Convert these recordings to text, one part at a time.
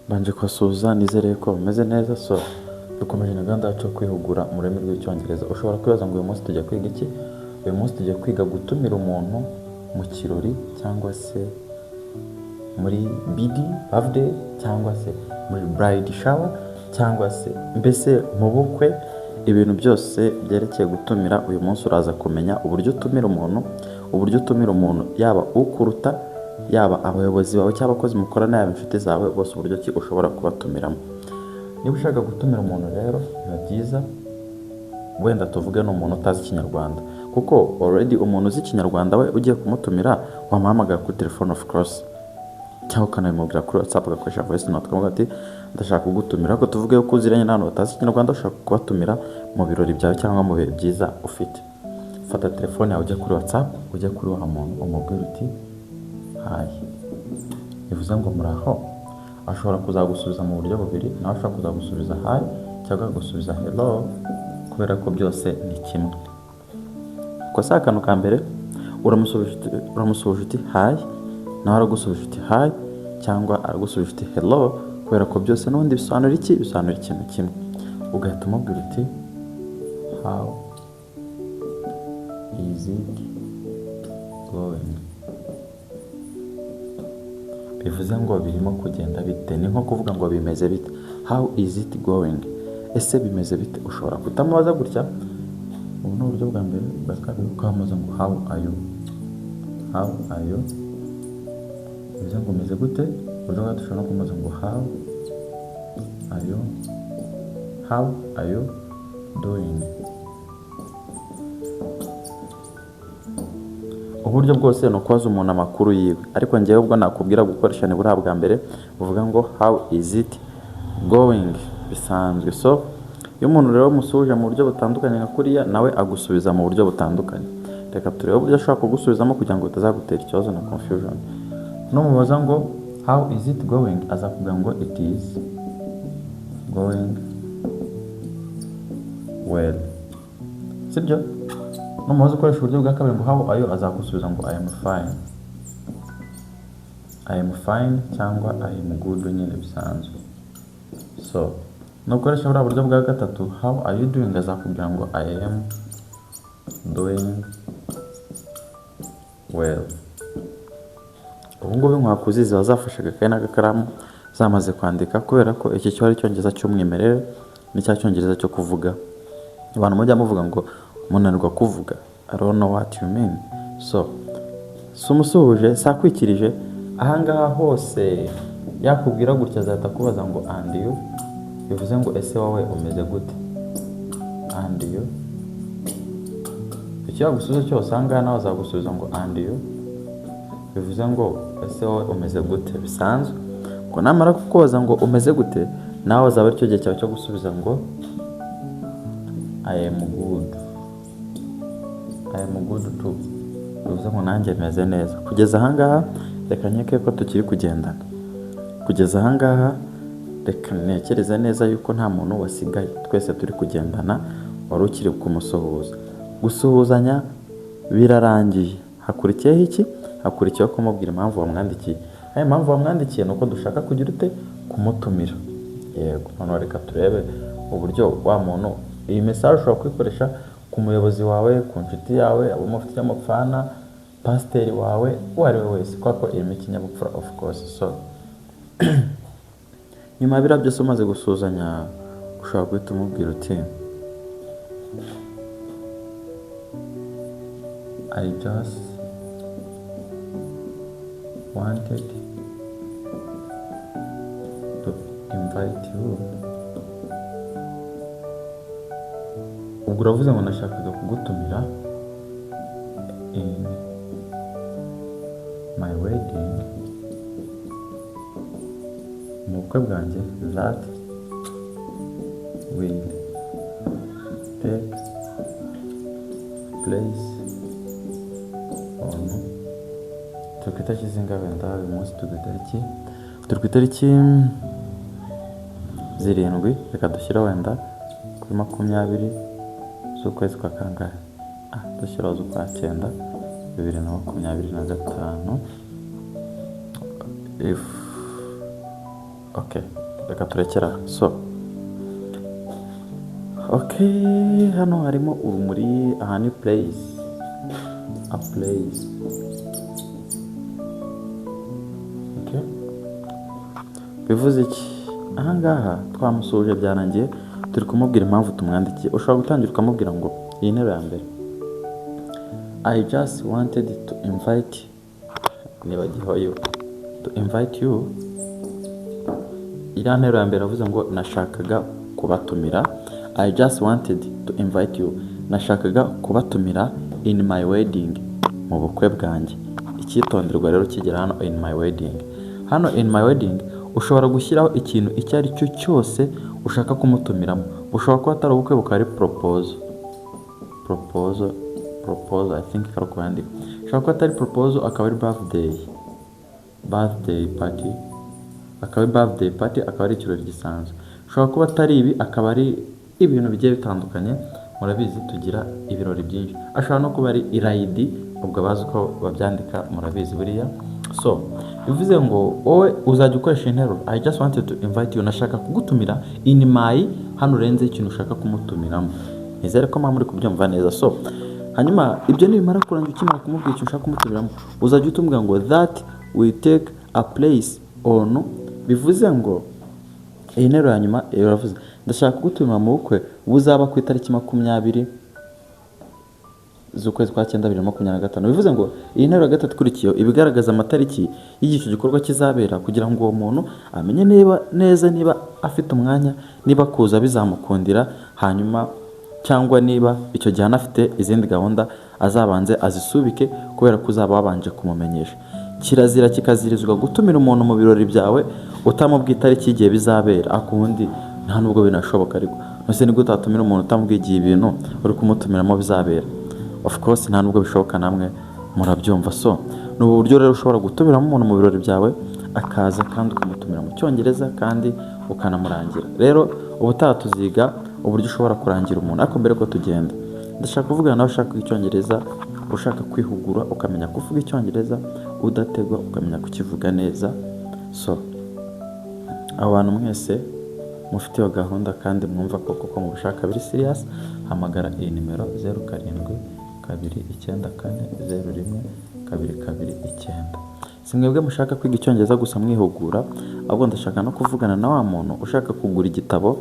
Mbanje kubasuhuza, nizere ko bameze neza. So dukomeje na gahunda yacu yo kwihugura mu rurimi rw'Icyongereza. Ushobora kwibaza ngo uyu munsi tujya kwiga iki? Uyu munsi tujya kwiga gutumira umuntu mu kirori, cyangwa se muri BD, birthday, cyangwa se muri bride shower, cyangwa se mbese mu bukwe, ibintu byose byerekeye gutumira. Uyu munsi uraza kumenya uburyo utumira umuntu, uburyo utumira umuntu yaba ukuruta, yaba abayobozi bawe cyangwa abakozi mukorana, yaba inshuti zawe bose, uburyo ki ushobora kubatumiramo. Niba ushaka gutumira umuntu rero, biba byiza wenda tuvuge ni umuntu utazi Ikinyarwanda, kuko already umuntu uzi Ikinyarwanda we ugiye kumutumira wamuhamagara kuri telefone, of course, cyangwa ukanabimubwira kuri WhatsApp, ugakoresha voice note, ukavuga ati "Ndashaka kugutumira." Ariko tuvuge ko uziranye n'abantu batazi Ikinyarwanda, ushaka kubatumira mu birori byawe cyangwa mu bihe byiza ufite. Fata telefone yawe, ujye kuri WhatsApp, ujye kuri wa muntu, umubwire uti "Hi", bivuze ngo "Muraho". Ashobora kuzagusubiza mu buryo bubiri: nawe ashobora kuzagusubiza "Hi" cyangwa akagusubiza "Hello", kubera ko byose ni kimwe. Ubwo si akantu ka mbere, uramusuhuje uti "Hi", nawe aragusubije uti "Hi" cyangwa aragusubije uti "Hello", kubera ko byose n'ubundi bisobanura iki? Bisobanura ikintu kimwe. Ugahita umubwira uti "How is it going?" Bivuze ngo "Birimo kugenda bite?" Ni nko kuvuga ngo "Bimeze bite?" "How is it going?" Ese bimeze bite? Ushobora kutamubaza gutya, ubu ni uburyo bwa mbere. Ubwa kabiri, ukamubaza ngo "How are you?" "How are you?" bivuze ngo "Umeze gute?" Uburyo bwa ushobora no kumubaza ngo "How are you?" "How are you doing?" Uburyo bwose ni ukubaza umuntu amakuru yiwe, ariko ngewe ubwo nakubwira gukoresha ni buriya bwa mbere buvuga ngo "How is it going?" bisanzwe. So iyo umuntu rero musuhuje mu buryo butandukanye nka kuriya, nawe agusubiza mu buryo butandukanye. Reka turebe uburyo ashobora kugusubizamo kugira ngo bitazagutera ikibazo na confusion. Numubaza ngo "How is it going?", azakubwira ngo "It is going well", sibyo? Numubaza ukoresha uburyo bwa kabiri ngo "How are you?", azagusubiza ngo "I am fine", "I am fine" cyangwa "I am good" nyine bisanzwe. So nukoresha buriya buryo bwa gatatu, "How are you doing?", azakubwira ngo "I am doing well". Ubu ngubu inkwakuzi ziba zafashe agakayi n'agakaramu, zamaze kwandika, kubera ko iki cyo ari Icyongereza cy'umwimerere, ni cya Cyongereza cyo kuvuga. Abantu mujya muvuga ngo munanirwa kuvuga, I don't know what you mean. So si umusuhuje, si akwikirije ahangaha hose, yakubwira gutya, azahita akubaza ngo "And you?", bivuze ngo "Ese wowe umeze gute?" "And you?" Icyo yagusubiza cyose ahangaha, nawe azagusubiza ngo "And you?", bivuze ngo "Ese wowe umeze gute?" bisanzwe. Ngo namara kukubaza ngo "Umeze gute?", nawe azaba aricyo gihe cyawe cyo gusubiza ngo "I am good", "I am good too", bivuze ngo "Nanjye meze neza". Kugeza ahangaha reka nkeke ko tukiri kugendana. Kugeza ahangaha reka ntekereze neza yuko nta muntu wasigaye, twese turi kugendana. Wari ukiri kumusuhuza, gusuhuzanya birarangiye. Hakurikiyeho iki? Hakurikiyeho kumubwira impamvu wamwandikiye. Ayo impamvu wamwandikiye ni uko dushaka kugira ute? Kumutumira. Yego. Noneho reka turebe uburyo wa muntu, iyi message ushobora kuyikoresha ku muyobozi wawe, ku nshuti yawe, abo mufite icyo mupfana, pasiteri wawe, uwo ari we wese, kubera ko irimo ikinyabupfura, of course. So nyuma ya biriya byose, umaze gusuhuzanya, ushobora guhita umubwira uti "I just wanted to invite you." Ubwo uravuze ngo "Nashakaga kugutumira" "in my wedding", mu bukwe bwanjye, "that will take place on", turi ku itariki zingahe wenda uyu munsi? Turi ku itariki 7, reka dushyire wenda kuri 20 z'ukwezi kwa kangahe? Dushyiraho z'ukwa cyenda 2025. "If Okay, reka turekera. So okay, hano harimo urumuri. Aha ni place, a place. Okay, bivuze iki? Ahangaha twamusuhuje, byarangiye, turi kumubwira impamvu tumwandikiye. Ushobora gutangira ukamubwira ngo, iyi ntebe ya mbere, "I just wanted to invite," nibagiwe, "you," "to invite you." Iriya nteruro ya mbere avuze ngo nashakaga kubatumira. "I just wanted to invite you," nashakaga kubatumira, "in my wedding," mu bukwe bwanjye. Icyitonderwa rero kigera hano, "in my wedding." Hano "in my wedding" ushobora gushyiraho ikintu icyo ari cyo cyose ushaka kumutumiramo. Bushobora kuba atari ubukwe, bukaba ari proposal. Proposal, proposal, I think kari uko yandika. Ushobora kuba atari proposal, akaba ari birthday, birthday party, akaba ari birthday party, akaba ari ikirori gisanzwe. Ushobora kuba atari ibi, akaba ari ibintu bigiye bitandukanye. Murabizi tugira ibirori byinshi. Ashobora no kuba ari irayidi, ubwo abazi uko babyandika murabizi buriya. So bivuze ngo wowe uzajya ukoresha interuro "I just wanted to invite you," nashaka kugutumira, "in my," hano urenze ikintu ushaka kumutumiramo. Nizere ko muba muri kubyumva neza. So hanyuma ibyo nibimara kurangira, ukimara kumubwira ikintu ushaka kumutumiramo, uzajya utubwira ngo "that will take a place on." Bivuze ngo iyi nteruro ya nyuma iravuze ndashaka kugutumira mu bukwe buzaba ku itariki 20 z'ukwezi kwa cyenda 2025. Bivuze ngo iyi nteruro ya gatatu ikurikiyeho iba igaragaza amatariki y'igihe icyo gikorwa kizabera, kugira ngo uwo muntu amenye niba neza, niba afite umwanya, niba kuza bizamukundira, hanyuma cyangwa niba icyo gihe anafite izindi gahunda azabanze azisubike, kubera ko uzaba wabanje kumumenyesha. Kirazira kikazirizwa gutumira umuntu mu birori byawe utamubwiye itariki y'igihe bizabera. Ariko ubundi nta nubwo binashoboka. Ariko ese ni gute watumira umuntu utamubwiye igihe ibintu uri kumutumiramo bizabera? Of course nta nubwo bishoboka, namwe murabyumva. So ni ubu buryo rero ushobora gutumiramo umuntu mu birori byawe akaza, kandi ukamutumira mu Cyongereza kandi ukanamurangira. Rero ubutaha tuziga uburyo ushobora kurangira umuntu. Ariko mbere ko tugenda, ndashaka kuvugana nawe ushaka Icyongereza, ushaka kwihugura ukamenya kuvuga Icyongereza udategwa, ukamenya kukivuga neza. So abo bantu mwese mufite iyo gahunda kandi mwumva ko koko mubishaka biri serious, hamagara iyi nimero 0729401229. Si mwebwe mushaka kwiga Icyongereza gusa mwihugura, ahubwo ndashaka no kuvugana na wa muntu ushaka kugura igitabo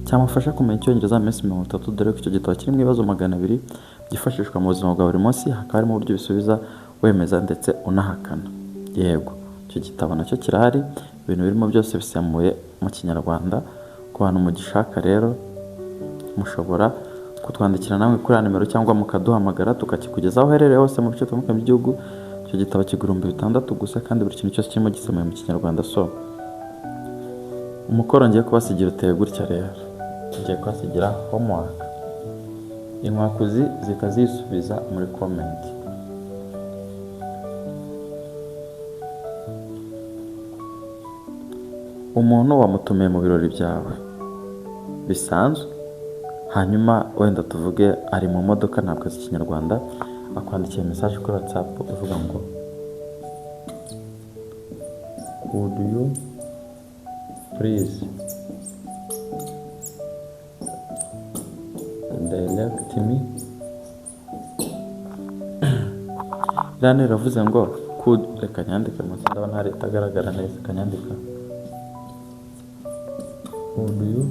cyamufasha kumenya Icyongereza mu minsi 30, dore ko icyo gitabo kirimo ibibazo 200 byifashishwa mu buzima bwa buri munsi, hakaba harimo uburyo bisubiza wemeza ndetse unahakana. Yego, icyo gitabo nacyo kirahari, ibintu birimo byose bisemuye mu Kinyarwanda. Ku bantu mugishaka rero, mushobora kutwandikira namwe kuri ya nimero cyangwa mukaduhamagara, tukakikugezaho aho uherereye hose mu bice bitandukanye by'igihugu. Icyo gitabo kigura 6000 gusa, kandi buri kintu cyose kirimo gisemuye mu Kinyarwanda. So umukoro ngiye kubasigira uteye gutya rero, ngiye kubasigira homework, inkwakuzi zihita zisubiza muri comment. Umuntu wamutumiye mu birori byawe bisanzwe, hanyuma wenda tuvuge ari mu modoka, ntabwo azi Ikinyarwanda, akwandikiye message kuri WhatsApp ivuga ngo "Could you please direct me?" Iriya nteruro iravuze ngo "could," reka nyandike munsi, ndabona hari itagaragara neza. Reka nyandika "Could you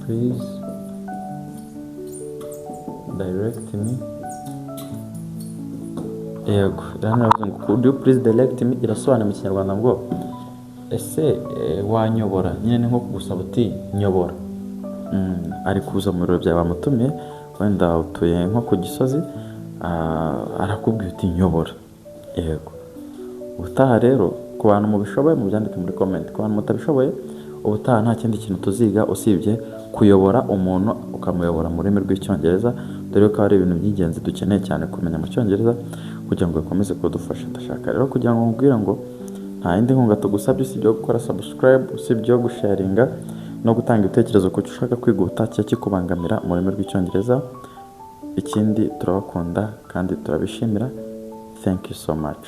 please direct me?" Yego, iriya nteruro iravuze ngo "Could you please direct me?" Irasobanuye mu Kinyarwanda ngo ese wanyobora? Nyine ni nko kugusaba uti nyobora. Ari kuza mu biro byawe, bamutumiye, wenda utuye nko ku Gisozi, arakubwira uti nyobora. Yego, ubutaha rero ku bantu mubishoboye mubyandike muri comment. Ku bantu mutabishoboye, ubutaha nta kindi kintu tuziga usibye kuyobora umuntu, ukamuyobora mu rurimi rw'Icyongereza, dore ko ari ibintu by'ingenzi dukeneye cyane kumenya mu Cyongereza kugira ngo bikomeze kudufasha. Ndashaka rero kugira ngo nkubwire ngo nta yindi nkunga tugusabye usibye gukora subscribe, usibye gusharinga no gutanga ibitekerezo ku cyo ushaka kwiga ubutaha kikubangamira mu rurimi rw'Icyongereza. Ikindi, turabakunda kandi turabishimira. Thank you so much.